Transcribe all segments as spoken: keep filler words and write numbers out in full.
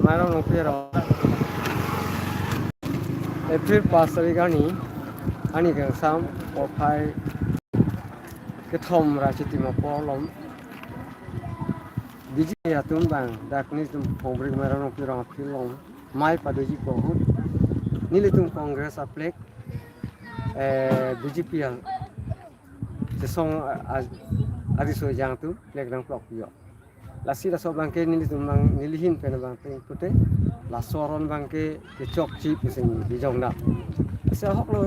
Mairam Longpi arong. April pas tarik arni, arni kangsam, porphai kethom ra chitim apor along, B J P atum abang dak nelitum Phongbrik Mairam Longpi arong a-field along mei padoji pu ahut, nelitum Congress a-flag, eh, B J P a-, chesong a-, a-, ariso ejang atum flag nangplok pi-o. Lasi laso abangke nelitum abang, neli ahin pen abang ateng pute, laso aron abangke kechokche pusi neli jongdam. Lasi ahok lo,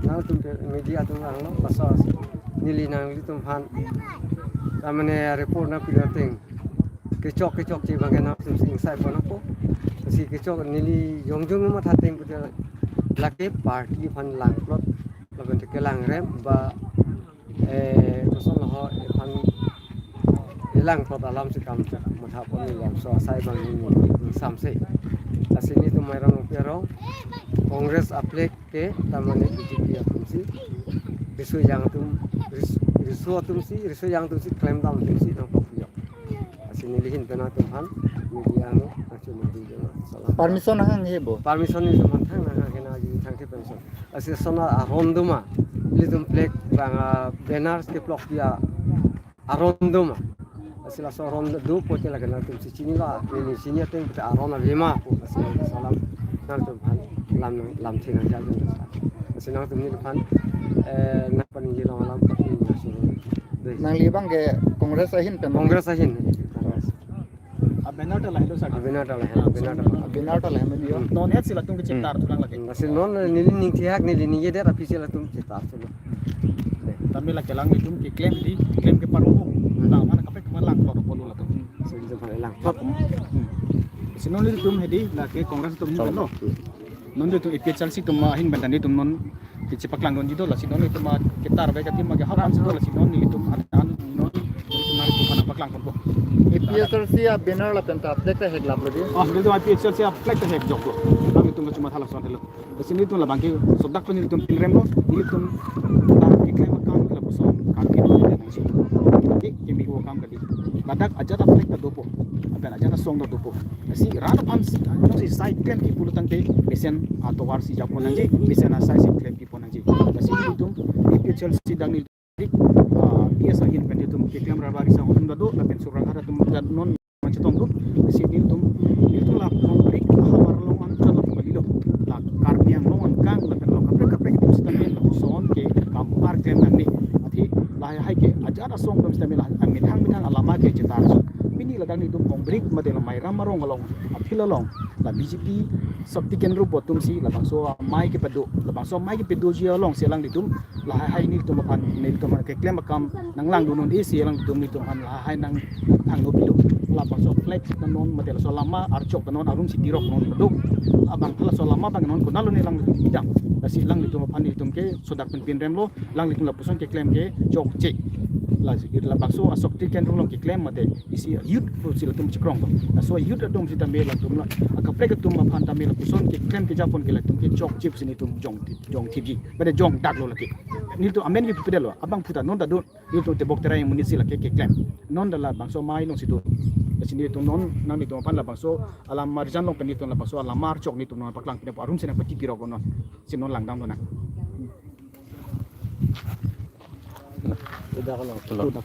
nangtum ke media atum vanglo, laso neli nanglitum aphan, ta mane report nangpi ateng, kechok kechokche abangke nangtum si ingsai pon nangpo. Lasi kechok neli jongjong matha ateng pute, lake party aphan langplot, lapen te kelang rem ba, eh, koson ho ephan elangplot alam si kam matha pon neli lam, so asai abang neli samse. Lasi nelitum Mairam Longpi arong Congress a-flag ke ta mane B J P atum si, riso ejang atum, ris-, riso atum si, riso ejang atum si, klemdam atum si nangplok pi-o. Lasi neli ahin pen nangtum aphan, media ano, nangchomari joma. Salam. Permission nanghanghe bo? Permission nelitum aphan thang nanghanghe, nangji thangthe permission. Lasi lason aron do ma, nelitum flag abang, ah, banners keplok pi a-aron do ma. Lasi laso aron do pute lake nangtum si chinilo, neli chini ateng pute aron ave ma pu, lasi laso alam nangtum aphan lam, lamthe nangja jong. Lasi nangtum neli aphan, eh, nangpaningje along alam pati nangsuron. Dei. Nangli abangke Congress ahin pen? Congress ahin. Congress. A-banner ta lahelo sa. A-banner ta lahelo, a-banner ta lahelo. A-banner ta lahelo, yo. Hmm. Non het si latum kechetar thu lang lake. Hmm, lasi non neli ning thihak, neli ningjedet aphi si latum chetar thulo. Dei. Tame lake alanglitum keklem di, keklem ke paru. Hmm. Tang mana kaprek mana langplot apotlo latum. Lasi nelitum aphan langplot. Hmm. Lasi non nelitum hedi, lake Congress atum hedi lo. Hmm. Non nelitum A P H L C atum ahin pen ta nelitum non kechepaklangdunji do, lasi non nelitum aketar ave kati ma ke hap ansi do, lasi non nelitum an, an non nelitum nangtum aphan paklang ponpo. A P H L C a-banner lapen ta flag ta heklaplo dei? Oh, nelitum A P H L C a-flag ta hekjoklo. Nangtum kachomatha lason helo. Lasi nelitum labangke sodak pen nelitum pinremlo, nelitum ta keklem akam lapuson kangkit nangji. Ke kemi akam kali. Ladak ajat a-flag ta dopo. Lapen ajat asong ta dopo. Lasi rat aphan si, jongsi sai klempi pulo tangte, mesen atovar si japon nangji, mesen asai si klempi pon nangji. Lasi nelitum A P H L C dang ni dik, ah, P S ahin pen nelitum keklem rara risa atum ta do, lapen Soraghat atum ta non chetong do. Lasi nelitum, nelitum la Phongbrik ahavar along an ta do kalilo. La Karbi Anglong angkang lapen along kaprek kaprek atum sitame lapuson ke kam par klem nangne. Athe lahai hai ke ajat asong atum sitame la methang methang alama kechetar. Pini ladak nelitum Phongbrik mate la Mairam arong along, a-field along, la B J P Shakti Kendra pu atum si labangso amei kepado, labangso amei kepadoji along si alanglitum lahai hai nelitum aphan, nelitum aphan keklem akam nanglangdun un-e si alanglitum nelitum aphan lahai hai nangthangno pilo. Labangso flag ta non mate laso lama archok ta non arum si tirok non pado. Abang laso lama abang non konatlo ne alanglitum pidam. Lasi alanglitum aphan nelitum ke sodak pen pinremlo, alanglitum lapuson keklem ke chokche. Lasi labangso a-Shakti Kendra along keklem mate isi youth pu si latum chekrong do. Laso youth atum sitame latum la, akaprek atum aphan tame lapuson keklem kejapon ke latum ke chokche pusi nelitum jong, jongthipji. Pada jongdaklo lake. Nelitum amen ke pipedetlo. Abang phu ta non ta do. Nelitum tebok terai amonit si lake keklem. Non ta labangso amei along si do. Lasi nelitum non, nanglitum aphan labangso alam marjan along pen nelitum labangso alam archok nelitum non paklang pine arum si nangpati pirok non. Si non langdamlo nang. Udah kalau. Udah.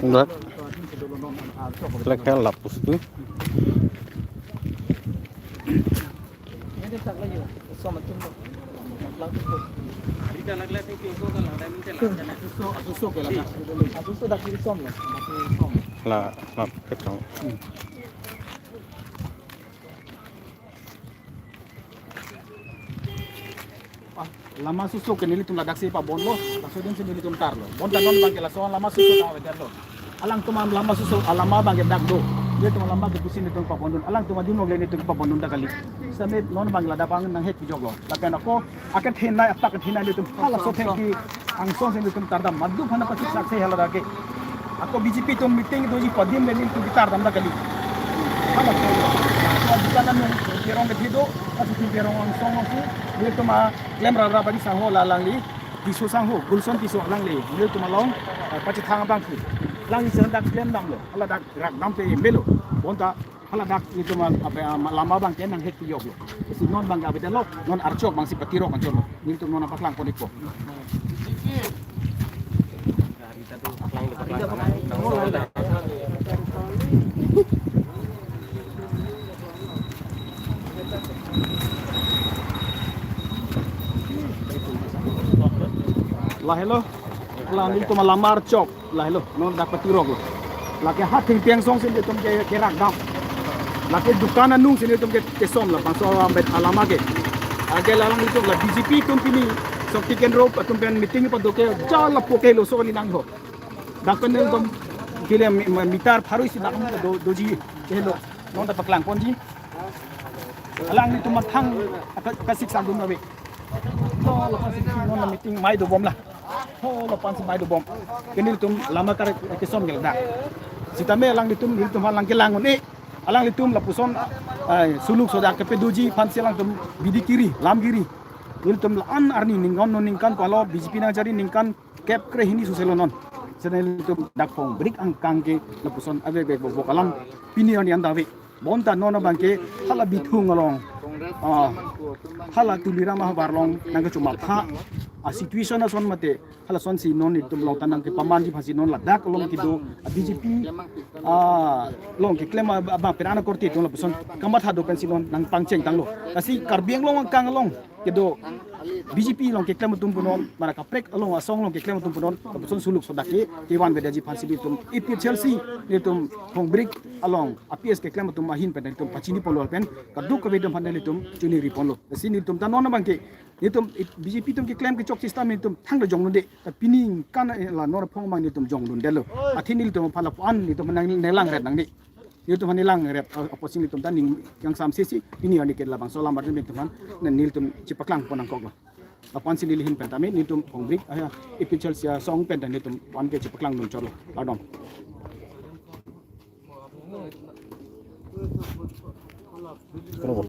Dak. Flag kan lapus tu. La, la, ketang. Lama suso ke nelitum ladak si pabonlo, laso adim si nelitum tarlo. Bonta non abangke laso lama suso ta avedetlo. Alangtum lama suso, alama abangke dak do. Nelitum lama ke pusi nelitum pabondun. Alangtum adim along le nelitum pabondun dak kali. Same non abang ladak abang nanghet pijoklo. Lapen ako, akan thenai, apak thenai nelitum halaso thengpi angsong si nelitum tardam. Madu phana pachiksak si hala dak ke. Ako B J P atum meeting doji pu adim le nelitum tardam dak kali. Halaso. Ako dukan anung kerong kethe do, ako kerong angsong si nelitum a klem rara padi sangho la alangli, Tisso sangho, Gulson Tisso alangli, nelitum along, eh, pachethang abang pu. Alangli sendang klem damlo, hala dak rakdam pe melo. Bonta hala dak nelitum a, apa, a, lama abangke nanghet pijoklo. Si non abang avedetlo, non archok abang si patirok anchotlo. Nelitum non paklangpon-ikpo. Lahelo, la nelitum alamar chok, lahelo, non dak patiroklo. Lake ha thengpi angsong si nelitum ke, kerakdam. Lake dukan anung si nelitum ke, kesom labangso alam bet alama ke. Ake la alanglitum la B J P atum pini, Shakti Kendro atum pen meeting pado ke, jala poke lo so ni nangho. Dak pen nelitum kile mi-, mi-, meter pharo isi dak do, doji, kehelo. Non ta paklangponji. Alanglitum mathang aka-, kasiksak dun ave. Lo, lo, kasiksak non meeting mai dobom la. Ho, lapu-an si mai dobom. Ke nelitum lama kar kesom gel dak. Sitame alanglitum, nelitum alang kelang un-e. Alanglitum lapuson, ai, suluk sodak kepedoji aphan si alangtum bidi kiri, lam kiri. Nelitum la-an arni ningkan non ningkan kalo B J P nangjari ningkan kep kre hini suse lo non. Sene nelitum dak Phongbrik angkang ke lapuson ave ave bok bok alam pini arni anta ave. Bonta non abangke hala Bithung along, ah, hala Tuliram ahavar along nangkechomapha a situation ason mate halason si non nelitum along ta nangkepamanji aphan si non ladak along kedo a B J P, ah, along keklem a, a, abang pen anakorte atum lapuson kamatha do pen si non nangpangcheng tanglo. Lasi Karbi Anglong angkang along kedo B J P along keklem atum punon, mane kaprek along asong along keklem atum punon, lapuson suluk sodak ke, kevan vedaji aphan si nelitum A P H L C, nelitum Phongbrik along a P S keklem atum ahin pen nelitum pachiniponlo pen, kadokave atum aphan nelitum choningriponlo. Lasi nelitum ta non abangke, nelitum B J P atum keklem kechok system nelitum thangta jonglunde, ta pini kan, eh, la non aphong abang nelitum jonglundetlo. Athe nelitum aphan lapu-an nelitum nang nelang ret nangne. Nelitum aphan nelang ret, eh, apotsi nelitum ta ning kangsam sesi, pini arni ke labangso alam arni nelitum aphan, na nelitum chepaklangpon nangkoklo. Lapu-an si neli ahin pen tame, nelitum Phongbrik, ah, A P H L C asong pen ta nelitum aphan ke chepaklang dun chotlo. Kardom.